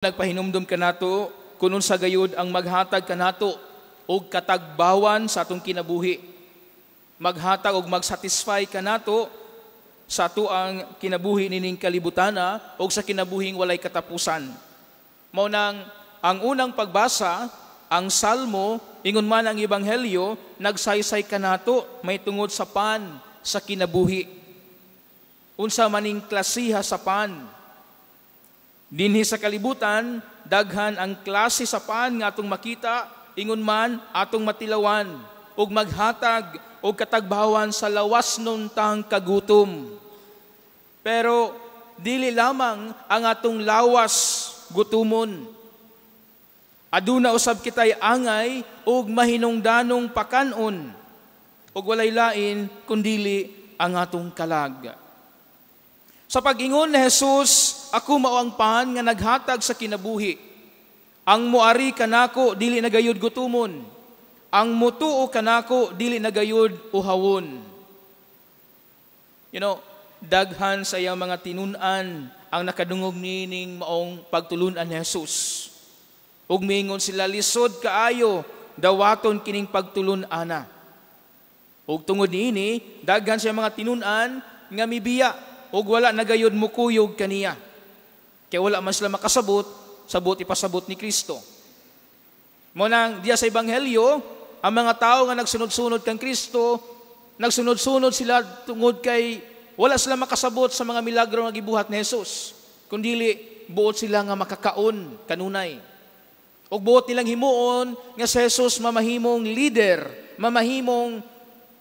Nagpahinumdum kanato kun unsa gayud ang maghatag kanato og katagbawan sa atong kinabuhi. Maghatag og magsatisfy kanato sa atoang kinabuhi nining kalibutana og sa kinabuhing walay katapusan. Mao nang ang unang pagbasa, ang Salmo, ingon man ang Ebanghelyo, nagsaysay kanato may tungod sa pan sa kinabuhi. Unsa maning klasiha sa pan? Dinhi sa kalibutan, daghan ang klase sa pan nga atong makita, ingon man atong matilawan, ug maghatag og katagbawan sa lawas nuntang kagutom. Pero dili lamang ang atong lawas gutumon. Aduna usab kitay angay ug mahinungdanong pakanon, ug walay lain kundili ang atong kalag. Sa pag-ingon ni Jesus, "Ako mao ang pan nga naghatag sa kinabuhi. Ang muari kanako dili na gayud gutumon. Ang mutuo kanako dili na gayud uhawon." Daghan sa iyang mga tinun-an ang nakadungog nining maong pagtulunan ni Jesus. Ug miingon sila, "Lisod kaayo dawaton kining pagtulun-ana." Ug tungod niini, daghan sa mga tinun-an nga mibiya ug wala na gayud mukuyog kaniya. Kaya wala man sila makasabot sa buot ipasabot ni Kristo. Mao nang diya sa Ebanghelyo, ang mga tao nga nagsunod-sunod kang Kristo, nagsunod-sunod sila tungod kay wala sila makasabot sa mga milagro nga gibuhat ni Jesus. Kundili buot sila nga makakaon kanunay. Ug buot nilang himuon nga si Jesus mamahimong leader, mamahimong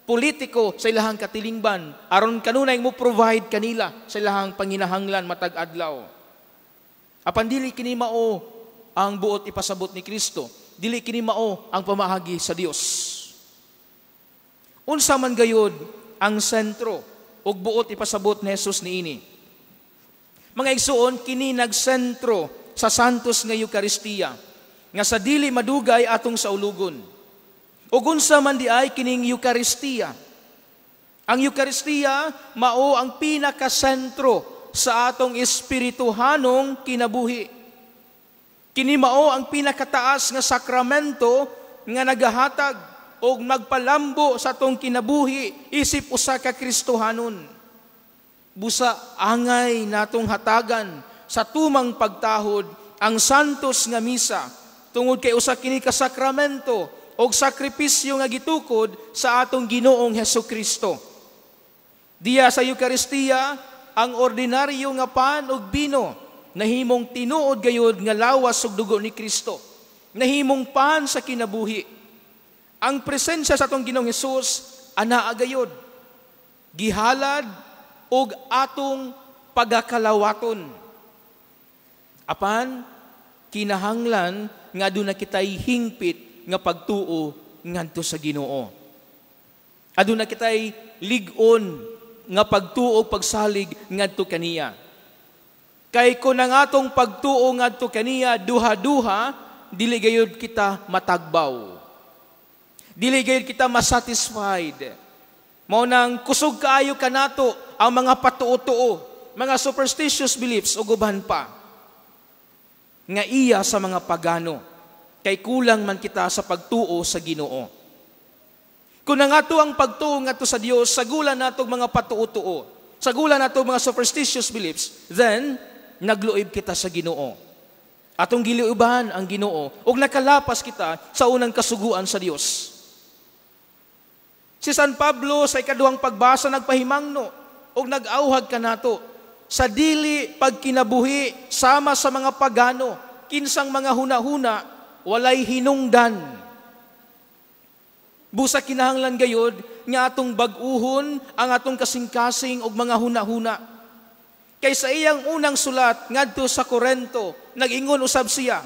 politiko sa ilahang katilingban aron kanunay mo provide kanila sa ilahang panginahanglan matag adlaw. Apan dili kini mao ang buot ipasabot ni Kristo. Dili kini mao ang pamaagi sa Dios. Unsa man gayud ang sentro ug buot ipasabot ni Jesus niini? Mga igsuon, kini nagsentro sa Santos nga Eukaristiya nga sa dili madugay atong saulugon. Ug unsa man di ay kining Eukaristiya? Ang Eukaristiya mao ang pinakasentro sa atong espirituhanong kinabuhi. Kini mao ang pinakataas nga sakramento nga nagahatag og magpalambo sa atong kinabuhi isip usa ka Kristohanon. Busa angay natong hatagan sa tumang pagtahod ang Santos nga Misa tungod kay usa kini ka sakramento og sakripisyo nga gitukod sa atong Ginoong Hesus Kristo. Diya sa Eukaristiya, ang ordinaryo nga pan ug bino nahimong tinuod gayud nga lawas ug dugo ni Kristo, nahimong pan sa kinabuhi. Ang presensya sa atong Ginoong Hesus anaa gayud, gihalad og atong pagakalawaton. Apan kinahanglan nga aduna kitay hingpit nga pagtuo ngadto sa Ginoo. Aduna kitay lig-on nga pagtuo, pagsalig ngadto kaniya. Kay kun ang atong pagtuo ngadto kaniya duha-duha, dili gayud kita matagbaw. Dili gayud kita masatisfied. Mao nang kusog kaayo kanato ang mga patuo-tuo, mga superstitious beliefs ug uban pa nga iya sa mga pagano, kay kulang man kita sa pagtuo sa Ginoo. Kung ang ato ang pagtuo ngadto sa Dios, sagulan nato mga patuo-tuo, sagulan nato mga superstitious beliefs, then nagluib kita sa Ginoo. Atong giliuban ang Ginoo ug nakalapas kita sa unang kasuguan sa Dios. Si San Pablo sa ikaduhang pagbasa nagpahimangno ug nag-auhag kanato sa dili pagkinabuhi sama sa mga pagano, kinsang mga huna-huna walay hinungdan. Busa kinahanglan gayod nga atong bag-uhon ang atong kasing-kasing og mga huna-huna. Kay sa iyang unang sulat ngadto sa Korento, nag-ingon usab siya,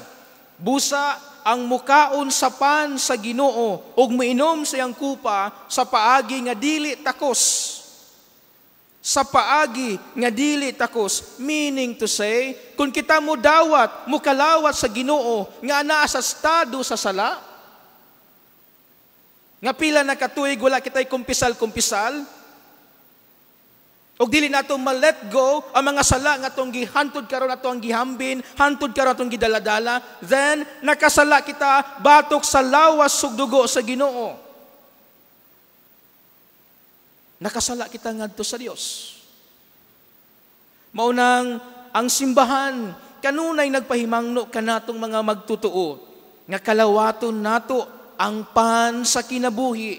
"Busa ang mukaon sa pan sa Ginoo ug miinom sa iyang kupa sa paagi nga dili takos." Sa paagi nga dili takos, meaning to say, kung kita mo dawat, mukalawat sa Ginoo nga anaa sa estado sa sala, nga pila na katuig wala kitay kumpisal-kumpisal, Ug dili nato ma-let go ang mga sala nga atong gihantod karon, ato ang gihambin, hantod karon atong gidaladala, then nakasala kita batok sa lawas ug dugo sa Ginoo. Nakasala kita ngadto sa Dios. Maunang ang simbahan kanunay nagpahimangno kanatong mga magtutuo nga kalawaton nato ang pan sa kinabuhi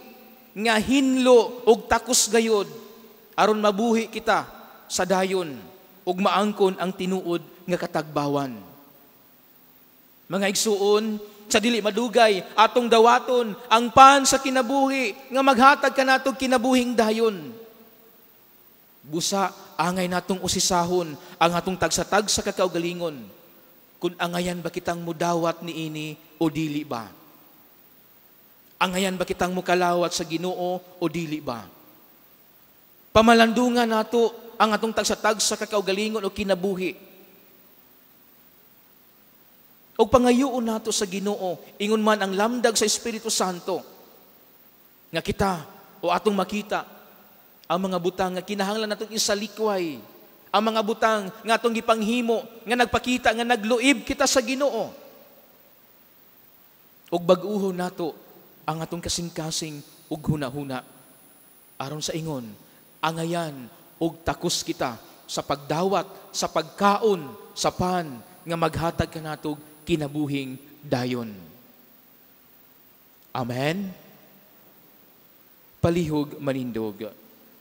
nga hinlo ug takos gayod aron mabuhi kita sa dayon ug maangkon ang tinuod nga katagbawan. Mga igsuon, sa dili madugay atong dawaton ang pan sa kinabuhi nga maghatag kanatong kinabuhing dayon. Busa angay natong usisahon ang atong tagsa-tagsa kakaugalingon kung angayan ba kitang mudawat niini o dili ba? Angayan ba kitang mukalawat sa Ginoo o dili ba? Pamalandungan nato ang atong tagsa-tagsa kakaugalingon o kinabuhi. Og pangayoon nato sa Ginoo, ingon man ang lamdag sa Espiritu Santo, nga kita o atong makita ang mga butang nga kinahanglan natong isalikway, ang mga butang nga atong gipanghimo nga nagpakita nga nagluib kita sa Ginoo. Og bag-uhon nato ang atong kasing-kasing ug hunahuna aron sa ingon angayan og takos kita sa pagdawat sa pagkaon sa pan nga maghatag kanatog kinabuhing dayon. Amen. Palihog manindog.